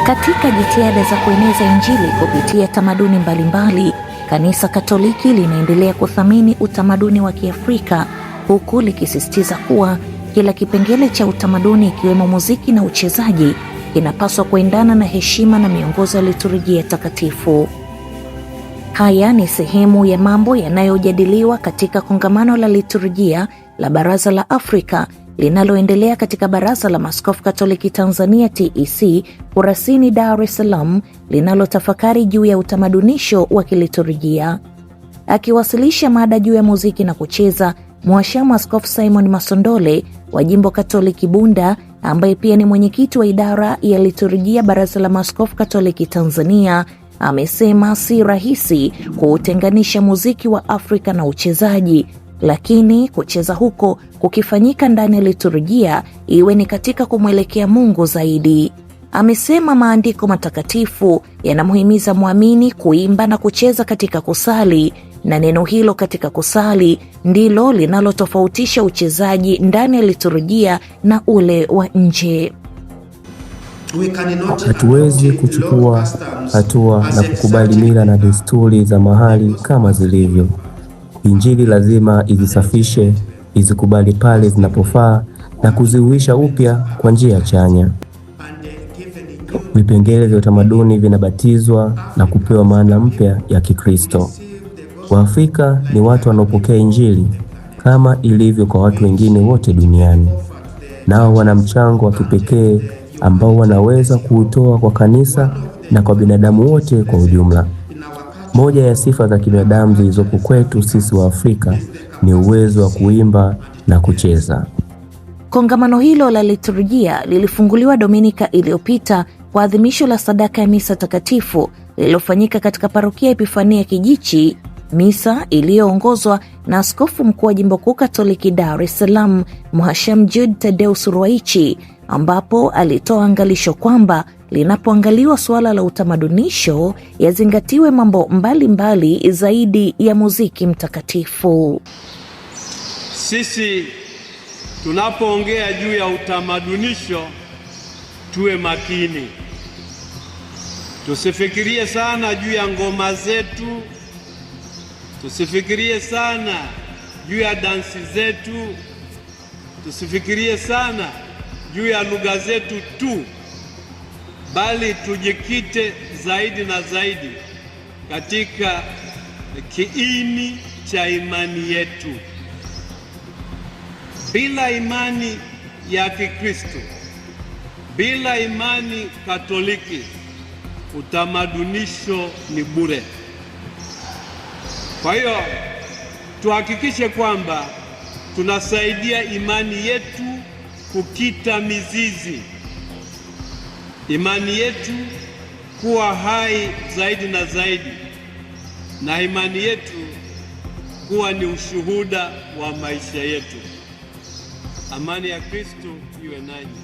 Katika jitihada za kueneza Injili kupitia tamaduni mbalimbali, Kanisa Katoliki linaendelea kuthamini utamaduni wa Kiafrika huku likisisitiza kuwa kila kipengele cha utamaduni ikiwemo muziki na uchezaji kinapaswa kuendana na heshima na miongozo ya liturujia takatifu. Haya ni sehemu ya mambo yanayojadiliwa katika kongamano la liturujia la Baraza la Afrika linaloendelea katika Baraza la Maaskofu Katoliki Tanzania TEC Kurasini, Dar es Salaam, linalotafakari juu ya utamadunisho wa kiliturujia. Akiwasilisha mada juu ya muziki na kucheza, Mhashamu Askofu Simon Masondole wa Jimbo Katoliki Bunda, ambaye pia ni mwenyekiti wa idara ya liturujia Baraza la Maaskofu Katoliki Tanzania, amesema si rahisi kuutenganisha muziki wa Afrika na uchezaji, lakini kucheza huko kukifanyika ndani ya liturujia iwe ni katika kumwelekea Mungu zaidi. Amesema maandiko matakatifu yanamhimiza mwamini kuimba na kucheza katika kusali, na neno hilo katika kusali ndilo linalotofautisha uchezaji ndani ya liturujia na ule wa nje. Hatuwezi kuchukua hatua na kukubali mila na desturi za mahali kama zilivyo. Injili lazima izisafishe, izikubali pale zinapofaa na kuzihuisha upya kwa njia chanya. Vipengele vya utamaduni vinabatizwa na kupewa maana mpya ya Kikristo. Waafrika ni watu wanaopokea Injili kama ilivyo kwa watu wengine wote duniani. Nao wana mchango wa kipekee ambao wanaweza kuutoa kwa kanisa na kwa binadamu wote kwa ujumla. Moja ya sifa za kibinadamu zilizopo kwetu sisi wa Afrika ni uwezo wa kuimba na kucheza. Kongamano hilo la liturujia lilifunguliwa Dominika iliyopita kwa adhimisho la sadaka ya misa takatifu lililofanyika katika parokia Epifania Kijichi, misa iliyoongozwa na Askofu Mkuu wa Jimbo Kuu Katoliki Dar es Salaam Mhashamu Jude Tadeus Ruwaichi, ambapo alitoa angalisho kwamba linapoangaliwa suala la utamadunisho yazingatiwe mambo mbalimbali mbali zaidi ya muziki mtakatifu. Sisi tunapoongea juu ya utamadunisho tuwe makini, tusifikirie sana juu ya ngoma zetu, tusifikirie sana juu ya dansi zetu, tusifikirie sana juu ya lugha zetu tu, bali tujikite zaidi na zaidi katika kiini cha imani yetu. Bila imani ya Kikristo, bila imani Katoliki, utamadunisho ni bure. Kwa hiyo tuhakikishe kwamba tunasaidia imani yetu kukita mizizi, imani yetu kuwa hai zaidi na zaidi, na imani yetu kuwa ni ushuhuda wa maisha yetu. Amani ya Kristo iwe nanyi.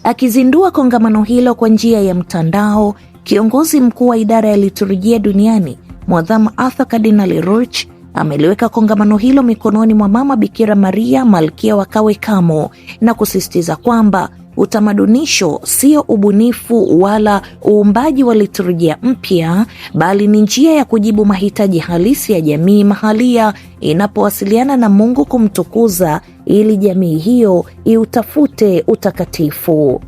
Akizindua kongamano hilo kwa njia ya mtandao, kiongozi mkuu wa idara ya liturujia duniani Mwadhamu Arthur Kardinali Roche ameliweka kongamano hilo mikononi mwa Mama Bikira Maria Malkia wa Kawekamo na kusisitiza kwamba utamadunisho sio ubunifu wala uumbaji wa liturujia mpya, bali ni njia ya kujibu mahitaji halisi ya jamii mahalia inapowasiliana na Mungu kumtukuza, ili jamii hiyo iutafute utakatifu.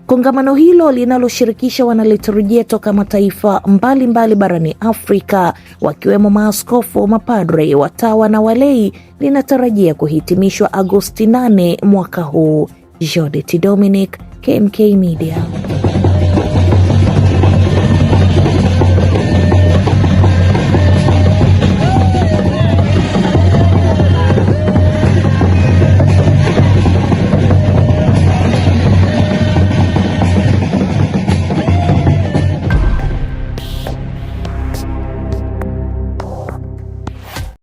Kongamano hilo linaloshirikisha wanaliturujia toka mataifa mbalimbali mbali barani Afrika wakiwemo maaskofu, mapadre, watawa na walei linatarajia kuhitimishwa Agosti 8 mwaka huu. Jodeti Dominic, KMK Media.